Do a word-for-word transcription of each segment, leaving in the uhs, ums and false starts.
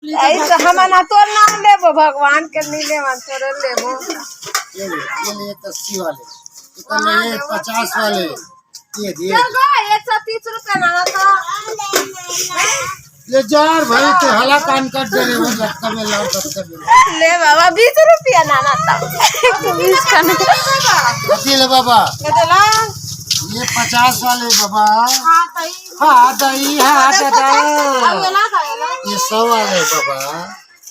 ऐसे हमन ह तोर नाम लेबो, भगवान के नहीं लेवन, तोरे लेबो। ये ले, ये ले, ये अस्सी वाले, ये कर ले, ये पचास वाले, ये दे। चल गो, एक सौ तीस रुपया ना था। ले जा रे भाई, तो हला कान काट दे रे, वो लटका में लाल लटका में। ले बाबा, बीस रुपया ना ना था। बीस का नहीं। कथी ले बाबा? ये देला। ये पचास वाले बाबा। हाँ, तई। हाँ, दई, हाँ, दादा। ये सौ वाले बाबा।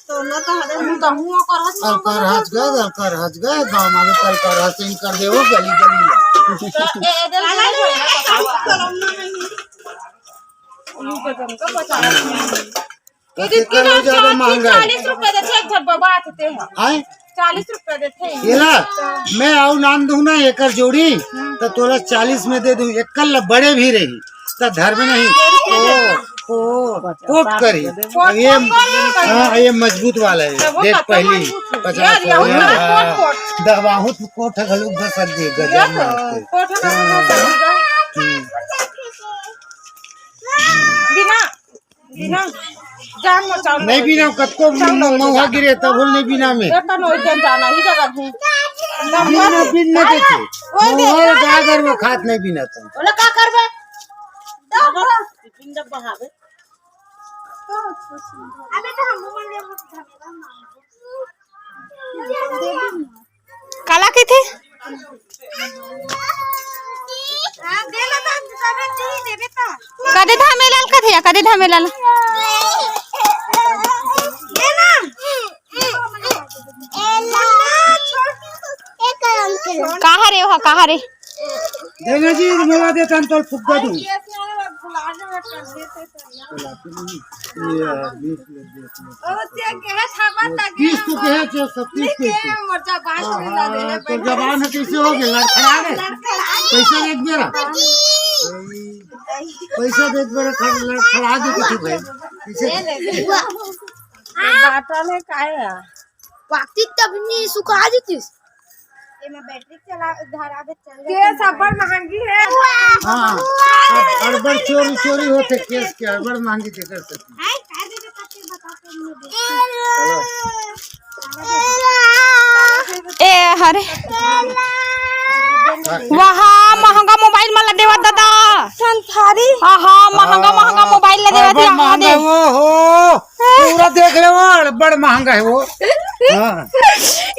तो ना तो हरे मुंह तो हुआ कर हंस, कर हंस गए, कर हंस गए, गाँव में कर कर हंस कर दे वो गली गली में। ये तो कितना ज्यादा महंगा है। चालीस रुपए देते एक झब्बा बात होते हैं। आए? चालीस रुपए देते हैं। ये ला, मैं आऊ नाम दूं ना एकर जोड़ी, तो तोला चालीस में दे दूं, एक कल बड़े भी रही, तो धर्म नहीं। ओ, ओ, कोट करी। अब ये, हाँ, ये मजबूत वाला है, रेट पहली पचास वाला। हाँ, दबाहूँ तो कोट है, घलुक दस अग्गी गजब मारते। हम्म। बिना बिना जान मचाओ। नहीं बिना, कतको मौहा गिरे, तब नहीं बिना में। ये तो नौ दिन जाना ही जगह है। बिना, बिना देखे। वो दे। मौहा गागर में खात नहीं बिना तुम। बोले का करबे? बिन जब बहावे। अबे तो हम बोल रहे हैं, वो धमेला मार। काला कथे? कदे धमेला ल कथे या कदे धमेला ल? कहाँ रे, वहाँ कहाँ रे? देना जी, मेला देता हम तो फुग्गा दूँ। तीस तो कहे छे, सब तीस के। हाँ, हाँ, तो जबान है, कैसे हो गए? लड़खड़ा गए। पैसा देख बेरा। पैसा देख बेरा, लड़खड़ा दे कुछ भाई। कैसे? बाटा में काहे है? वाकती तब नहीं सुखा देतीस। एमे बैटरी चला, धरावे चल केस अब्बड़ महंगी है। हाँ, अब अड़बड़ चोरी, चोरी होते केस के, अड़बड़ महंगी के कर सकती। ए, हरे। वहाँ महंगा मोबाइल मन ला देवत दादा। संथारी। हाँ, महंगा, महंगा मोबाइल ला देवत अड़बड़ यहाँ महंगा दे। वो हो। पूरा देख ले वो, बड़ महंगा है वो। हाँ।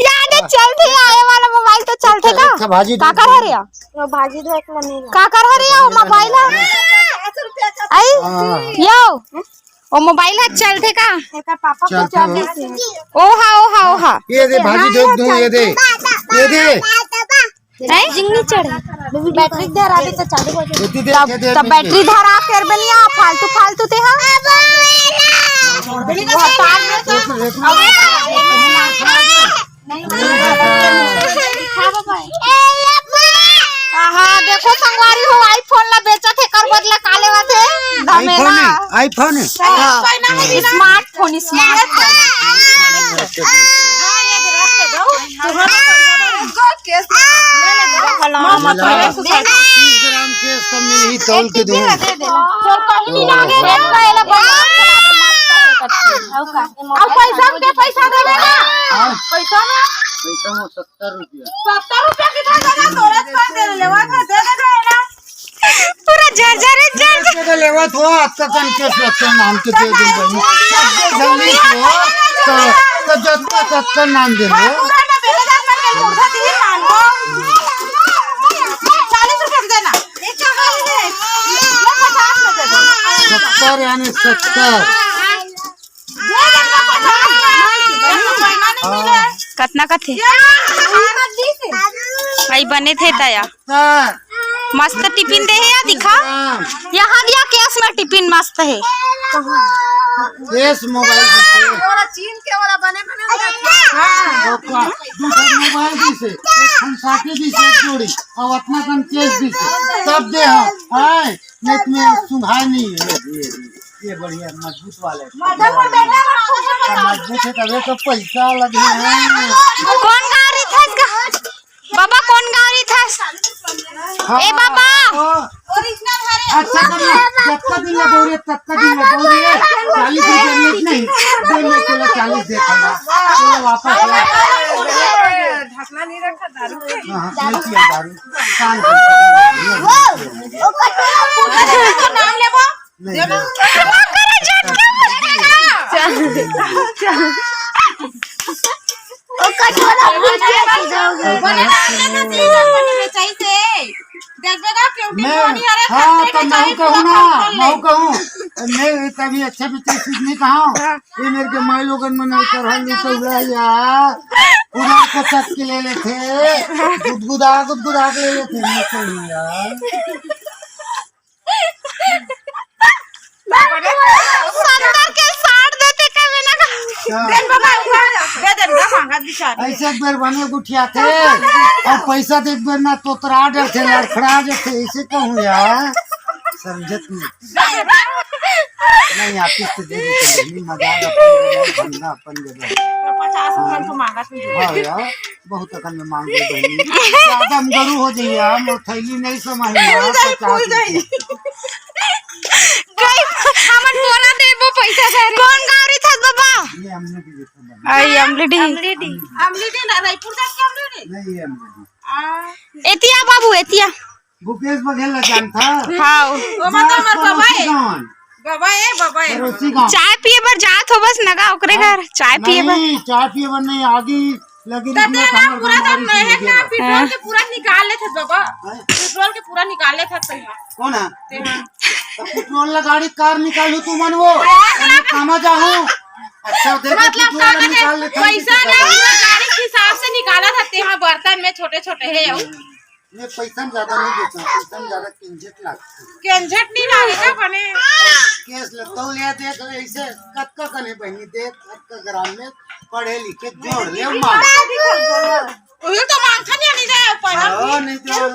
यार, ये चलथे, आए वाला मोबाइल तो चलथे का? अच्छा, भाजी का कर हरे या? वो भाजी धोए के नहीं। का कर हरे या, वो मोबाइल है? पचास रुपया का। आई? हाँ। यो, वो मोबाइल है, चलथे का? एकर पापा को चलथे। चाबी से। ओ हा, ओ हा, ओ हा। ये दे, भाजी हाँ, धोए के दूँ, ये दे। ये दे। हैं? चार्जिंग नहीं चढ़े। बैटरी धरा दे तो चालू हो जाए। ये दे, तब, ये दे, तब ये दे। बैटरी धरा कर बनिया, फालतू, फालतू ते हा। वो तार में तो आहा, देखो संगवारी हो, iPhone ला बेचत हे, कर बदला का लेवत हे? धमेला। iPhone है, iPhone है। हाँ। Smartphone, smartphone। तीस ग्राम केस तो मिलही तौल के दूँ। अब पैसा दे, पैसा दे ना। हाँ। पैसा ना। पैसा में सत्तर रुपया। सत्तर रुपया कितना ज्यादा तोरे से दे लेवा था, दे दे ना। पूरा झरझरे झरझर। के लेवा तो अतका कन के सोचते नाम के दे दे बनी। सबसे जल्दी को तो, तो जत्ता तत्ता नाम दे दे। पूरा ना दे दे, मैं मुर्गा दी मान लो। चालीस रुपया देना। एक का दे। मैं पचास में दे दो। सत्तर यानी सत्तर। कतना कथे? भाई बने थे तया। हाँ। मस्त टिफिन दे हे या दिखा। हाँ। यहाँ दिया केस में टिफिन मस्त हे। केस मोबाइल दिसे। वाला चीन के वाला बने बने हाँ। दूसरा मोबाइल दिसे, एक ठन साथी दिसे, एक जोड़ी, और अपना कन केस दिसे। तब दे हम। हाय। नहीं तो मैं सुंघा नहीं है। ये, ये, ये बढ़िया मजबूत वाले। मजबूत है तबे तो पैसा लगे हैं। कौन गाड़ी था इसका? बाबा कौन गाड़ी था? हाँ, ए बाबा। हाँ। अच्छा कर ले, जतका दिन ले बउरे, ततका दिन ले बउरे। चालीस रुपया में नहीं, दे, मैं तोला चालीस देत हँव। चलो वापस ला। ढकना नहीं रखा दारू के। हाँ, हाँ, नहीं पिया दारू। शांत हो। वो, वो कटोरा पूरा तो नाम लेबो। नहीं, नहीं। ओ कटोरा पूछ के सीधा हो गया। बोले ना, ना, ना, सीधा करने में चाहिए से। देखबे का, क्यों कि मैं, पानी हरे हाँ, खत्ते तो में मैं चाहिए, कहूँ पूरा ना, खत्ते मैं में। कहूँ। मैं तभी अच्छा भी चीज नहीं कहा। ये मेरे के माई लोगन मन कर हम नहीं तो हुआ यार। पूरा को चट के ले लेथे। गुदगुदा, गुदगुदा के ले लेथे। मैं कहूँ यार। सत्तर के साठ देते कबे ना। अच्छा। दे बाबा, उठा, दे दे ना, मांगा बिचारी। ऐसे एक बेर बने गुठिया थे, अउ पैसा दे एक बेर ना तोतरा डरथे, लड़खड़ा जथे, ऐसे कहूँ यार। समझत नहीं। नहीं, आप किस्त दे देते, नहीं, मजाक अपन जगह, धंधा अपन जगह। तो पचास रुपया तो मांगा तुझे। हाँ यार। बहुत अकन में मांग ले बहिनी। ज्यादा हम गरू हो जाइए, हम थैली नहीं समाही। फूल जाई, पचास फूल जाई। रुपया। कई हमन बोला देबो पैसा दे रे। कौन गाँव रहिथस बाबा? ये हमने भी देखा बहिनी। आई अमलीडीह। अमलीडीह। अमलीडीह ना, रायपुर जाके अमलीडीह? नहीं, ये हमने भी। आ। एतिया बाबू, एतिया। भूपेश बघेल ला जानथा? हाँ। वो मतलब हमर बाबा है। पड़ोसी गाँव। बाबा ए, बाबा ए। पड़ोसी गाँव। चाय पिए बर जात हो बस नगा ओकरे घर, चाय पिए बर। नहीं, चाय पिए बर नहीं, आगी लगी तो रुकने तेना हमर पूरा गाड़ी तो से महक लगे ना बा। पेट्रोल हाँ। के पूरा निकाल लेथे बाबा। हैं? पेट्रोल के पूरा निकाल लेथे तेना। कौन है? तेना। तो पेट्रोल ला गाड़ी कार निकालू तू मन वो? हाँ। मैं कामा जाहूँ। अच्छा, देखो मतलब पेट्रोल का ला कहते निकाल लेथे। पैसा नहीं, पूरा गाड़ी के हिसाब से निकाला था तेना, बर्तन में छोटे-छोटे है वो। मैं पैसा में ज्यादा नहीं देता, पैसा में ज्यादा केंझेट लागथे। केंझेट नहीं लागेगा बने। केस लगता ले देख ऐसे कतका कने बहिनी देख, कतका ग्राम में पढ़े लिखे जोड़ ले मार। उहिल तो मांगता नहीं, नहीं जाए ऊपर। हाँ, नहीं जाए।